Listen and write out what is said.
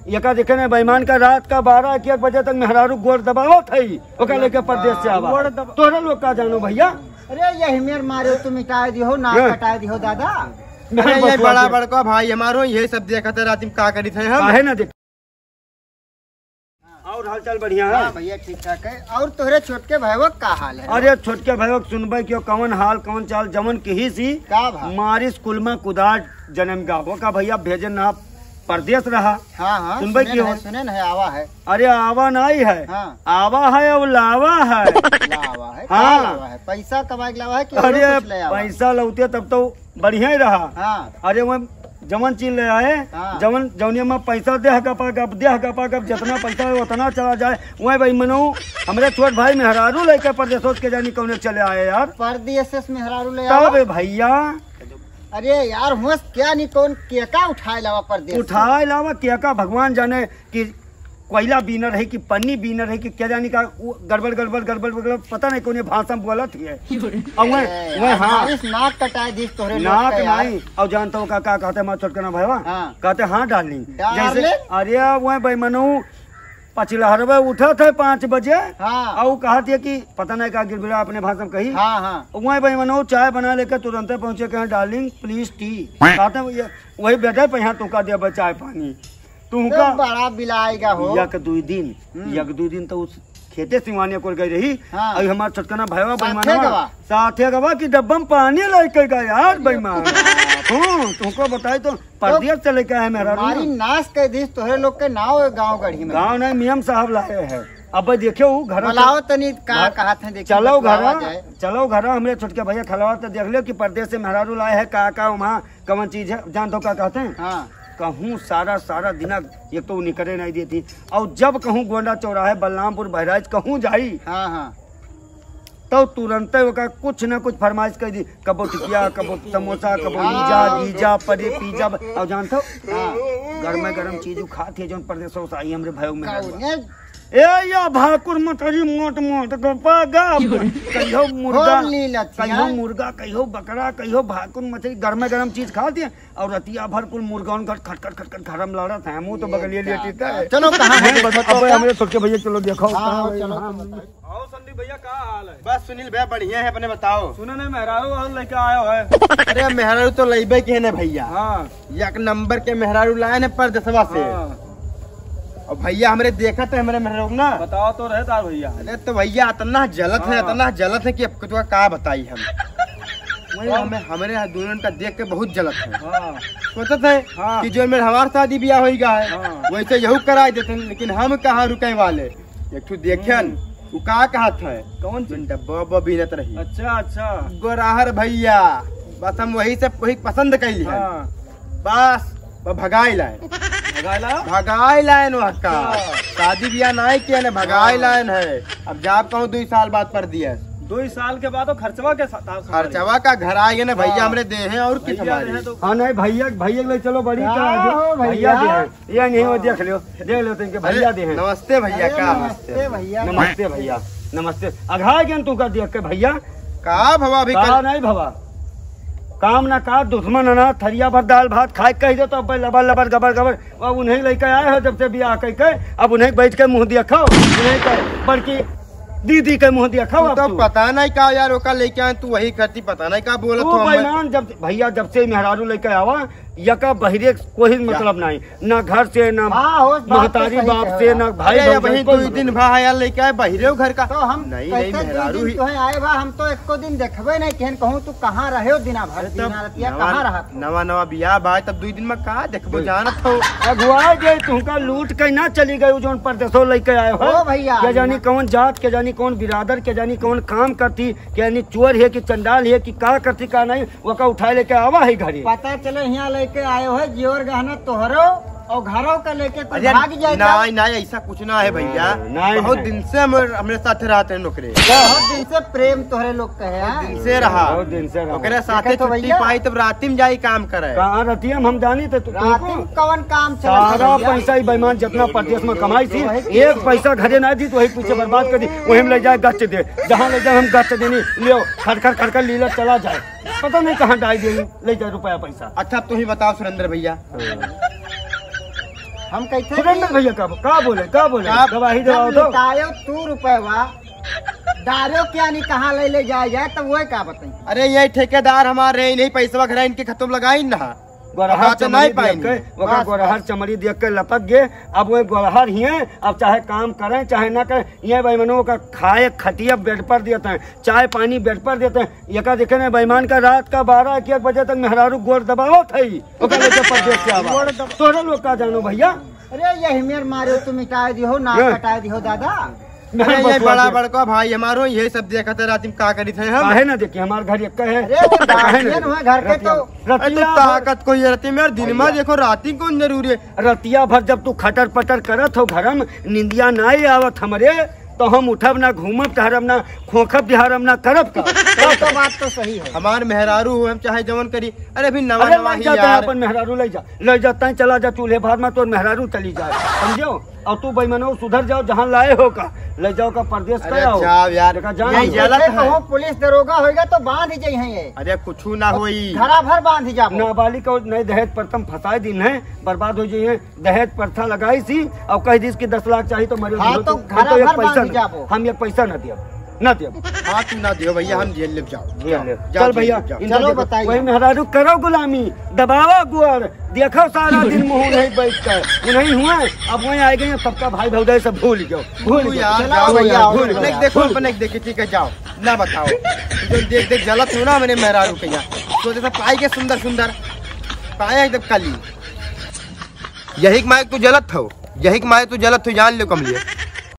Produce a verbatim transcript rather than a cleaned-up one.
एका देखे ना बेईमान का, रात का बारह एक, एक बजे तक मेहरारू गोड़ दबावत है, ओका लेके परदेस से आवा। गोड़ दबा- तोहरे लोग का जानो भइया। अरे यही मेर मारे तू मिटाए दिहो, नाक हाँ। कटाए दिहो दादा। अरे ये बकवास बड़ा है। बड़का भाई हमारो, ये सब देखत है रात में का करित है हम। काहे ना देख। और हाल चाल बढ़िया है? हाँ भइया, ठीक ठाक है। और तोहरे छोटके भाईवा का हाल है? अरे छोटके भाईवा सुनबे क्यों, कवन हाल कवन चाल, जवन किहिस ही का भा? मारिस कुल में कुदार जनम गाँव का भइया, भेजन ना परदेस रहा। हाँ, हाँ, सुनबे सुने की न हो? है, सुने न है, आवा है। अरे आवा नहीं है, हाँ। आवा है और लावा है। लावा है, हाँ। का लावा है? पैसा कमाए के लावा है कि और अरे कुछ ले आवा? पैसा लौते तब तो बढ़िया ही रहा। हाँ। अरे वो जवन चीज ले आए, हाँ। जवन, जौनिया में पैसा देह गपा गप, देह गपा गप, जितना पैसा है उतना चला जाए। वही भाई मनो, हमरे छोट भाई मेहरारू लेके परदेसों के जानी कौने चले आए यार। परदेस से मेहरारू ले तब आवा? भइया। अरे यार, हुआ क्या नहीं कौन केका उठाए लावा परदेस से? उठाए लावा केका, भगवान जाने कि कोयला बीनर है कि पन्नी बीनर है कि क्या जानी का, वो गड़बड़, गड़बड़, गड़बड़, गड़बड़, पता नहीं कौन ये भाषा में बोलत ही है। और वह, ए, वह, आज हाँ। मारिस नाक कटाए दिस तोहरे लोग नाक का यार। नहीं, और जानता हो का, का कहते हैं हमारे छोटकना भाईवा? हाँ। कहते हैं, "हाँ डार्लिंग।" डार्लिंग? जैसे, अरे वह बेईमानू पछिलहरवे उठत है पाँच बजे, हाँ। और कहत है कि पता नहीं का गिरबिरा अपने भाषा में कही। हाँ, हाँ। वह बेईमानू चाय बना लेकर तुरंते पहुँचे, कहे, "डार्लिंग, प्लीज टी।" कहते हैं, "ये, वही बेटे पे यहाँ तुका देबे चाय पानी।" तुमका तो बड़ा बिलाएगा हो। एक दुई दिन, हम्म। एक दुई दिन तो उस खेते सिवाने को गई रही। हाँ। अभी हमार छोटकना भाईवा साथे बेईमानवा गवा। साथे गवा कि डब्बा में पानी लेके गया यार अरे बेईमान। बाप। हम्म, तुमको बताई तो परदेस से लेके आए मेहरारू। हमारी नाश कर दी तोहरे लोग के नाव है गाँव गढ़ी में। गाँव नहीं, मेम साहब लाए हैं। अब देखियो ऊ घर बुलाओ तनी का घर कहत हैं, देखिए चलो बतलावा घर, जाए। चलो घर हमरे छोटके भइया खलवा तो देख लियो कि परदेस से मेहरारू लाए हैं का का वहाँ कवन चीज है, जान तो का कहते हैं? हाँ। कहूँ सारा, सारा दिना एक तो ऊ निकरे नहीं देती, और जब कहूँ गोंडा चौराहे, बलरामपुर, बहराइच कहूँ जाई, हाँ, हाँ। तो तुरंते ओका कुछ ना कुछ फरमाइश कर दी, कबो टिकिया, कबो समोसा, कबो हाँ। ईजा, गीजा, परे, पीजा, और जानत हो? हाँ। गरमे गरम चीज ऊ खात है, जौन परदेसों से आई हमरे भाई में कौने? ए या भाकुर मछरी मोट मोट गपा गप। कहियो मुर्गा, खोल ली लच्छिया। कहियो मुर्गा, कहियो बकरा, कहियो भाकुर मछरी, गरमे गरम चीज खात है। और रतिया भर कुल मुर्गौन खट, खट, खट, खट, खट घरम लड़त है, मुँह तो बगलिए लेटित है। चलो, कहाँ है? बस, अब हमरे छोटके भइया, चलो देखाओ, हाँ, कहाँ है? चलो, हाँ। चलो, बताओ। आओ संदीप भइया, का हाल है? बस सुनील भइया, बढ़िया है, अपने बताओ। सुने नहीं, मेहरारू और लेके आयो है। अरे, मेहरारू तो लइबे के है ना भइया। हाँ। एक नंबर के मेहरारू लाए ने परदेसवा से। हाँ। और भइया, हमरे देखत है, हमरे मेहरारू ना। बताओ तो रहे तार भइया। अरे, तो भइया, इतना जलत है, हाँ। इतना जलत है कि अब तुका का बताई हम। वही और? हमें, हमरे यहाँ दोनों का देख के बहुत जलत है। हाँ। सोचत है हाँ। कि जो मेरे हमार शादी ब्याह होई गा है, हाँ। वैसे यहू कराई देते हैं, लेकिन हम कहाँ रुके वाले। एक ठो देखेन, हम्म। उ का कहत है? कौन चीज? डब्बा उब्बा बीनत रही। अच्छा, अच्छा। गोराहर भइया, बस हम वही से वही पसंद कैली है। हाँ। बस, वो भगाई लाए। भगाई लाए? भगाई लाए न हक्का। अच्छा। शादी ब्याह नहीं किया ने, भगाई हाँ। लाए है। अब जाब कहूँ दुई साल बाद परदेस। दुई साल के बाद तो खर्चवा के साथ आप संभालिए। खर्चवा का घर आएगा ना भइया, हाँ। हमरे देहे और की भइया संभाली? देहे तो हाँ, नहीं, भइया, भइया के ले चलो, बड़ी का का आज हो भइया? भइया देहे। ये नहीं, वो देख लियो, देख लियो, तुमके अरे, भइया देहे। नमस्ते भइया, अरे, का? नमस्ते भइया। नमस्ते भइया, नमस्ते। अघा गन तू का देख के भइया। का भवा अभी का कल नहीं भवा? काम ना का, दुश्मन ना, थरिया भर दाल भात खाए कह दे तो अब लबर लबर गबर गबर। अब उन्हें लेके आए हो जब से बियाह कह के, अब उन्हें बैठ के मुँह देखो, उन्हें के बड़की दीदी के मुँह देखो तू अब तो तू। पता नहीं का यार, ओका लेके आए तू वही करती, पता नहीं का बोलत तू हो हमें। बेईमान, जब भइया जब से मेहरारू लेके आवा, यका बहिरे कोई मतलब नहीं, ना घर से, ना हाँ, हो, बात तो महतारी सही बाप कहे से, बा। ना भाई अरे, भौजाई वही कोई दुई मतलब दिन नहीं। भा यार लेके आए बहिरे घर का। तो हम नहीं, नहीं, कैसे दुई मेहरारू दिन ही। तोहे आए बा, हम तो एको दिन देखबे नहीं केहन, कहूँ तू कहाँ रहे हो दिना भर, अरे, तब दिना रतिया नवा, कहाँ रहा तू? नवा, नवा बियाह बा, तब दुई दिन में का देखबो, जानत हो। अगुआ गए तुमका लूट के ना चली गई, जौन परदेसो लेके आए हो। ओ भइया, के जानी ना। कौन जात, के जानी कौन बिरादर, के जानी कौन काम करती, के जानी चोर है कि चंडाल है कि का करती का नहीं, ओका उठाए लेके आवा है घरे। पता चले हियाँ लेके आयो है जेवर गहना तोहरो और घरो का लेके तू अरे, भाग जाए नाई, नाई, ऐसा कुछ ना है भइया। नाई, बहुत नाई। दिन से हमरे, हमरे साथ रहते हैं नौकरे। बहुत दिन से प्रेम तोहरे लोग का है, बहुत हाँ? दिन से रहा। बहुत दिन से रहा। ओकरे साथे देखा तो छुट्टी भइया। पाई तब राती में जाई काम करे। कहाँ राती में हम जानी तो तू, राती तुमको में कौन काम चला सारा भइया? पैसा ही बेईमान जितना परदेस में कमाई थी, एक पैसा घरे ना दी तो वही पीछे बर्बाद कर दी, वही में ले जाए गच दे, जहाँ ले जाए हम गच देनी, लियो खड़खड़ खड़खड़ लीला चला जाए। पता नहीं कहाँ डाल देंगे, ले जाए रुपया पैसा। अच्छा, अब तू ही बताओ सुरेंद्र भइया। हाँ। हम कैसे सुरेंद्र भैया का, का बोले, का बोले? का गवाही देवाओ तो। लुटायो तू रुपयवा, डारो क्या नहीं कहाँ ले ले जाए जाए, तो वो का बताई? अरे, ये ठेकेदार हमारे, इन्हीं पैसवा घर इनके खत्म लगाई ना। गोरहर अब तो चमड़ी नहीं देख पाएंगे। के, ओका बस, गोरहर बस। चमड़ी देख के लपक गए। अब वो गोरहर ही है, अब चाहे काम करें, चाहे ना करें, ये बेईमानो का खाए खटिया बेड पर देते हैं, चाय पानी बेड पर देते हैं। एका देखे ना, बेईमान का रात का बारह एक, एक बजे तक मेहरारू गोड़ दबावत है, ओका लेके परदेस से आवा। गोड़ दब- तोहरे लोग का जानो भैया। अरे, यही मेर मारे तू मिटाए दिहो, नाक हाँ। कटाए दिहो दादा। अरे, ये बड़ा बड़का भाई हमारो, ये सब देखत है, रात में का करी थे हम? काहे ना देखी, हमार घर एक है। अरे, ये काहे ना गार्जियन देखी? हुआ घर के रतिया, तो अरे, तो रतिया भर ताकत कोई रहती मेरे दिन में भैया। देखो, रात ही कौन जरूरी है? रतिया भर जब तू खटर पटर करत हो घर में, निंदिया ना आवत हमरे, तो हम उठब ना, घूमब टहरब ना, खोखब बिहारब ना, करब का? ये तो बात तो सही है। हमार मेहरारू हो, हम चाहे जवन करी। अरे, अभी नवा अरे, नवा ले ही जाता है यार। अपन मेहरारू, ले जा, ले जाता है, चला जा चूल्हे भार में, तोर मेहरारू चली जाए, समझो? और तू बेईमानो सुधर जाओ, जहाँ लाए हो का, ले जाओ का परदेस अरे, का आओ। जाओ यार, देखा, जान ये लो। गलत जैसे है। कहो पुलिस दरोगा होएगा तो बांध ही जाई हैं ये। अरे, कुछ ना होई। घरा भर बांध ही जाबो। नाबालिग को नहीं दहेज प्रथम फंसाए दिन है, बर्बाद हो जाइए। दहेज प्रथा लगाई सी और कह दीस कि दस लाख चाहिए तो मरे हाँ, दियो तो तू। हम घरा तो एक भर पैसा बांध ना, जाबो। हम एक पैसा ना दियो, ना दियो। हाँ, तू ना दियो भैया, हम जेल ले जाओ। जेल ले। जाओ, चल भैया, जाओ। इनका चलो देखो, बताइए। वही मेहरारू करो गुलामी, दबावा गुआर, देखो सारा दिन मुंह नहीं बैठ कर, वो नहीं हुआ, अब वहीं आ गए, सबका भाई भौजाई सब भूल गयो, भूल गयो। यार, चलो जाओ भैया, यार, भूल गयो। नहीं देखो, भूल अपने देखिए, ठीक है, जाओ, ना बताओ। जो देख देख जलत हो ना मैंने मेहरारू के यहाँ, सोचे था पाई के सुंदर सुंदर, पाया एकदम कली। यही के मारे तू जलत हो, यही के मारे तू जलत हो, जान लो कमलिया।